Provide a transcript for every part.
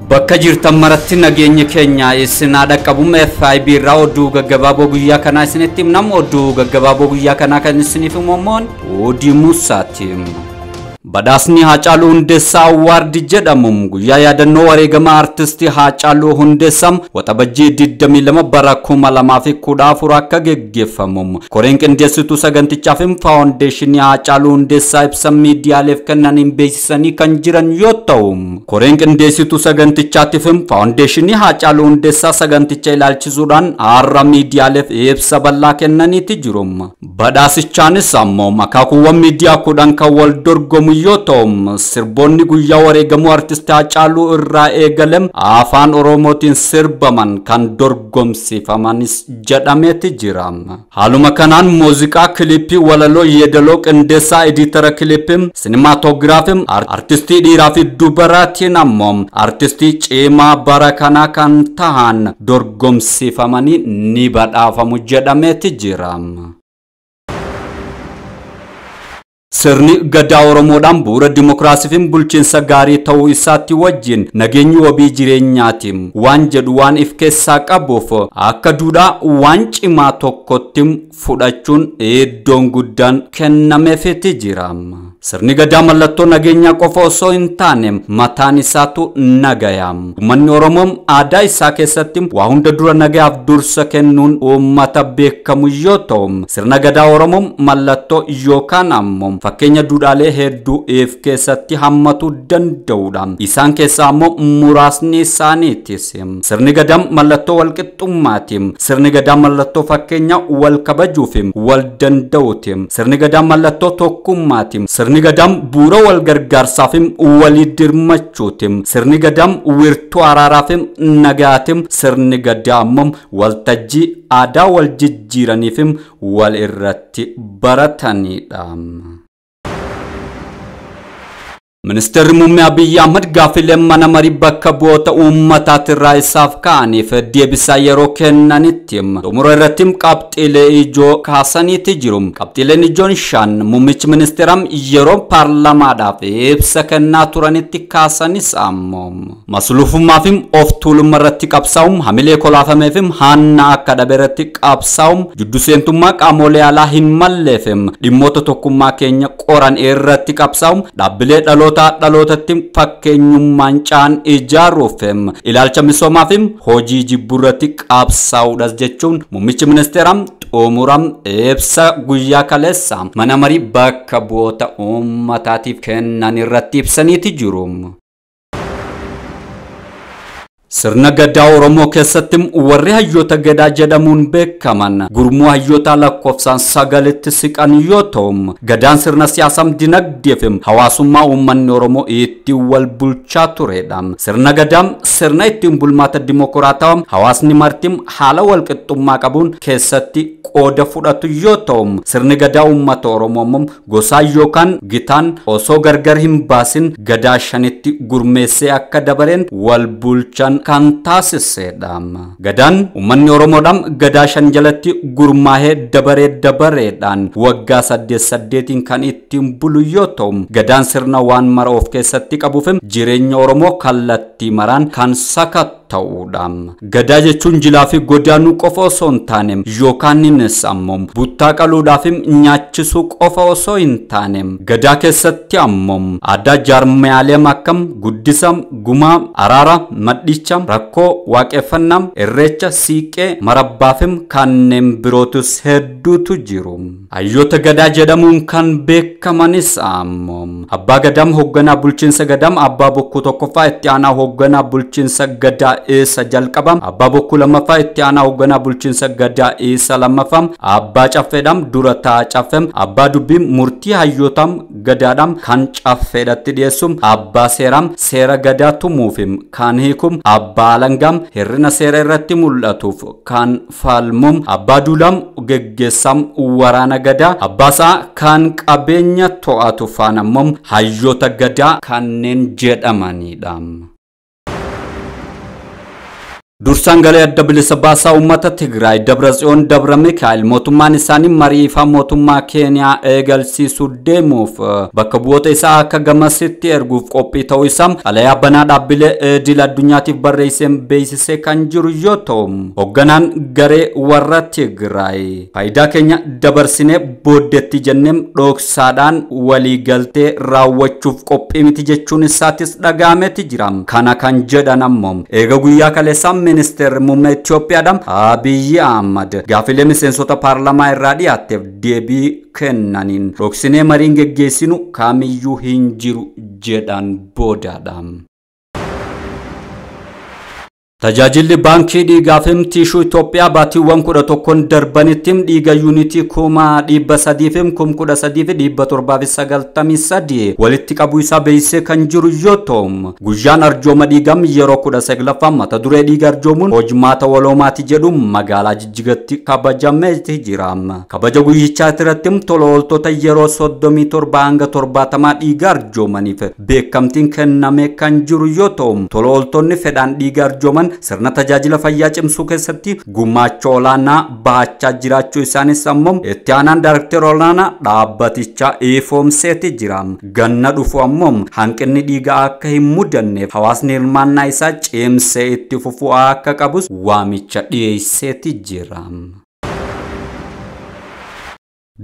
Bakka jirtan maratti nageenya keenya isin haadha qabuun FIB irraa oduu gaggabaaboo guyyaa kanaa isinitti himnamu oduu gaggabaaboo guyyaa kanaa kan isiniif himamu Odii Musaati. Badhaasni Haacaaluu Hundeessaa Award jedhamu guyyaa yaadannoo wareegama artistii Haacaaluu Hundeessaa Waxabajjii 22 bara 2014 akka geggeeffamu koreen qindeessituu sagantichaa fi faawundeeshinii Haacaaluu Hundeessaa ibsa miidiyaaleef kennaniin beeksisanii kan jiran yoo ta'u koreen qindeessituu sagantichaatiif faawundeeshinii Haacaaluu Hundeessaa saganticha ilaalchisuudhaan har'a miidiyaaleef ibsa bal'aa kennaniiti jiru. Badhaasichaanis ammoo akaakuuwwan miidiyaa 10 kan wal dorgomu yoo ta'u sirboonni guyyaa wareegamuu artistii Haacaaluu irraa eegalem afaan Oromootiin sirbaman kan dorgomsiifamanis jedhameeti jira. Haaluma kanaan muuziqaa, kilippii, walaloo, yeedaloo, qindeessaa, editara kilippii, sinimaatoogiraafii, artistii dhiiraa fi dubaraatiin ammoo artistii cimaa bara kanaa kan tahan dorgomsiifamanii ni badhaafamu jedhameeti jira. Sirni gadaa Oromoodhaan bu'uura dimookiraasii fi bulchiinsa gaarii ta'uu isaatti wajjin nageenyi wabii jireenyaati waan jedhu waan if keessaa qabuuf akka duudhaa waan cimaa tokkotti fudhachuun iddoon guddaan kennameefiti jira. Sirni gadaa mallattoo nageenyaa qofa osoo hin taane mataan isaatu nagaya. Uummanni Oromoo aadaa isaa keessatti waa hunda dura nagayaaf dursa kennuun uummata beekamu yoo ta'u sirna gadaa Oromoo mallattoo yookaan ammoo fakkeenya duudhaalee hedduu if keessatti hammatu danda'udha. Isaan keessaa ammoo muraasni isaaniitis. Sirni gadaa mallattoo walqixxummaati. Sirni gadaa mallattoo fakkeenya wal kabajuu fi wal danda'uuti. Sirni gadaa mallattoo tokkummaati. Sirni gadaa bu'uura wal gargaarsaa fi walii dirmachuuti. Sirni gadaa wiirtuu araaraa fi nagaati. Sirni gadaa ammoo waltajjii aadaa wal jijjiiranii fi wal irratti baratanidha. Ministeerri Muummee Abiyyi Ahmad gaaffilee mana marii bakka bu'oota uummataatirraa isaaf ka'aniif deebisaa yeroo kennanitti xumura irratti qabxiilee ijoo kaasaniiti jiru. Qabxiileen ijoon 5 muummichi ministeeraa yeroo paarlamaadhaaf ibsa kennaa turanitti kaasanis ammoo masluufummaa fi of tuulummaa irratti qabsaa'uun hamilee kolaafamee fi hanna akka dhabe irratti qabsaa'uun jiddu seentummaa qaamolee alaa hin malleef dhimmoota tokkummaa keenya qoran irratti qabsaa'uun dhaabbilee dhalootatti fakkeenyummaan caan ijaaruuf ilaalcha misoomaa fi hojii jibbuurratti qabsaa'uudhas jechuun muummichi ministeeraa xumura ibsa guyyaa kaleessa mana marii bakka bu'oota uummataatiif kennan irratti ibsaniiti jiru. Sirna gadaa Oromoo keessatti warri hayyoota gadaa jedhamuun beekaman gurmuu hayyoota lakkoofsaan 9tti siqan yoo ta'u gadaan sirna siyaasaa dinagdee fi hawaasummaa uummanni Oromoo ittiin wal bulchaa turedha. Sirna gadaa sirna ittiin bulmaata dimookiraatawaa hawaasni marti haala walqixxummaa qabuun keessatti qooda fudhatu yoo ta'u sirni gadaa uummata Oromoo gosaa yookaan gitaan osoo gargar hin baasin gadaa 5tti gurmeessee akka dabareen wal bulchan kan taasisedha. Gadaan uummanni Oromoodhaan gadaa 5 jalatti gurmaahee dabaree dabareedhaan waggaa 8-8 kan ittiin bulu yoo ta'u gadaan sirna waan mara of keessatti qabuuf jireenya Oromoo kallattii maraan kan sakatta'udha. Gadaa jechuun jilaa fi godaanuu qofa osoo hin taane yookaan innis ammoo buttaa qaluudhaaf nyaachisuu qofa osoo hin taane gadaa keessatti ammoo aadaa jaarmiyaalee akkam guddisa, gumaa, araara, madhicha, rakkoo, waaqeffannaa, irreecha, siiqee, marabbaa fi kanneen birootus hedduutu jiru. Hayyoota gadaa jedhamuun kan beekamanis ammoo abbaa gadaam hoogganaa bulchiinsa gadaam abbaa bokkuu 1ffaa itti aanaa hoogganaa bulchiinsa gadaa isa jalqaba abbaa bokkuu 2ffaa itti aanaa hoogganaa bulchiinsa gadaa isa 2ffaa abbaa caffeedhaam dura ta'a caffeem abbaa dubbii murtii hayyootaam gadaadhaam kan caffeedhatti dhiyeessu abbaa seeraam seera gadaa tumuuf kan hiikum abbaa alangaam hir'ina seera irratti mul'atuuf kan falmum abbaa duulaam geggeessam waraana gadaa abbaasaa kan qabeenya to'atu faanammoo hayyoota gadaa kanneen jedhamanidha. Dursaan galee adda bilisa baasaa uummata Tigraay Dabratsiyoon Dabra Mikaa'el mootummaan isaanii marii ifaa mootummaa Keeniyaa eegalsiisuu deemuuf bakka bu'oota isaa akka gamasitti erguuf qophii ta'uu isaa xalayaa banaa dhaabbilee idil addunyaatiif barreesseen beeksisee kan jiru yoo ta'u, hoogganaan garee warra Tigraay faayidaa keenya dabarsinee booddeetti jennee dhoksaadhaan waliigaltee raawwachuuf qophii miti jechuun isaatis dhaga'ameeti jira. Kana kan jedhan ammoo eega guyyaa kaleessaa Ministeerri muummee Itoophiyaadhaan Abiyyi Ahmad gaafilee miseensota paarlaamaa irraa dhiyaatteef deebii kennaniin dhoksinee mariin geggeessinu kamiyyuu hin jiru jedhan boodaadha. Tajaajilli baankii dhiigaa fi tiishuu Itoophiyaa baatiiwwan 11 darbanitti dhiiga yuunitii 313,793 walitti qabuu isaa beeksisee kan jiru yoo ta'u, guyyaan arjooma dhiigaa yeroo 19ffaa mata duree dhiiga arjoomuun hojmaata waloomaati jedhu magaalaa Jijjigatti kabajamee jira. Kabaja guyyichaa irratti tola ooltota yeroo 37 hanga 70 dhiiga arjoomaniif beekamtiin kennamee kan jiru yoo ta'u, tola ooltonni fedhaan dhiiga arjooman sirna tajaajila fayyaa cimsuu keessatti gumaacha olaanaa bahachaa jiraachuu isaanis ammoo itti aanaan daayirektara olaanaa dhaabbatichaa ifoomseeti jira. Ganna dhufu ammoo hanqinni dhiigaa akka hin mudanneef hawaasni hirmaannaa isaa cimsee itti fufuu akka qabus waamicha dhiyeesseeti jira.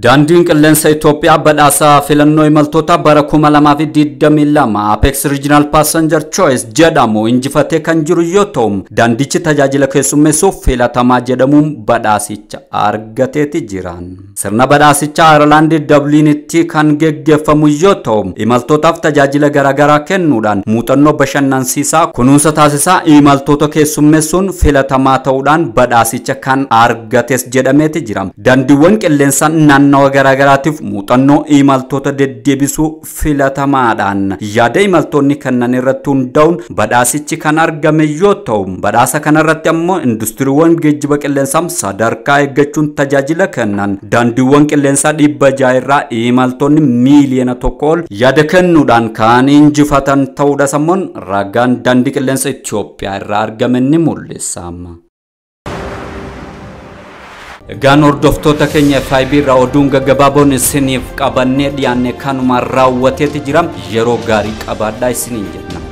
Daandiin qilleensa Itoophiyaa badhaasa filannoo imaltoota bara 2022 Apex Regional Passenger Choice jedhamu injifatee kan jiru yoo ta'u, daandichi tajaajila keessummeessuuf filatamaa jedhamuun badhaasicha argateeti jira. Sirna badhaasichaa Ayirlaandii Dubliinitti kan geggeeffamu yoo ta'u, imaltootaaf tajaajila garaagaraa kennuudhaan muuxannoo bashannansiisaa kunuunsa taasisaa imaltoota keessummeessuun filatamaa ta'uudhaan badhaasicha kan argates jedhameeti jira. Daandiiwwan qilleensaa naannawa garaagaraatiif muuxannoo imaltoota deddeebisuu filatamaadhaan yaada imaltoonni kennan irratti hundaa'uun badhaasichi kan argame yoo ta'u, badhaasa kanarratti ammoo industiriiwwan geejjiba qilleensaa sadarkaa eeggachuun tajaajila kennan daandiiwwan qilleensaa 600 irraa imaltoonni miiliyoona 1 ol yaada kennuudhaan kan injifatan ta'uudha sammuun ragaan daandii qilleensa Itoophiyaa irraa argame ni mul'isa. Egaan hordoftoota keenya FIB irraa oduun gaggabaaboon isiniif qabannee dhiyaanne kanuma raawwateeti jira. Yeroo gaarii qabaadhaa isiniin jenna.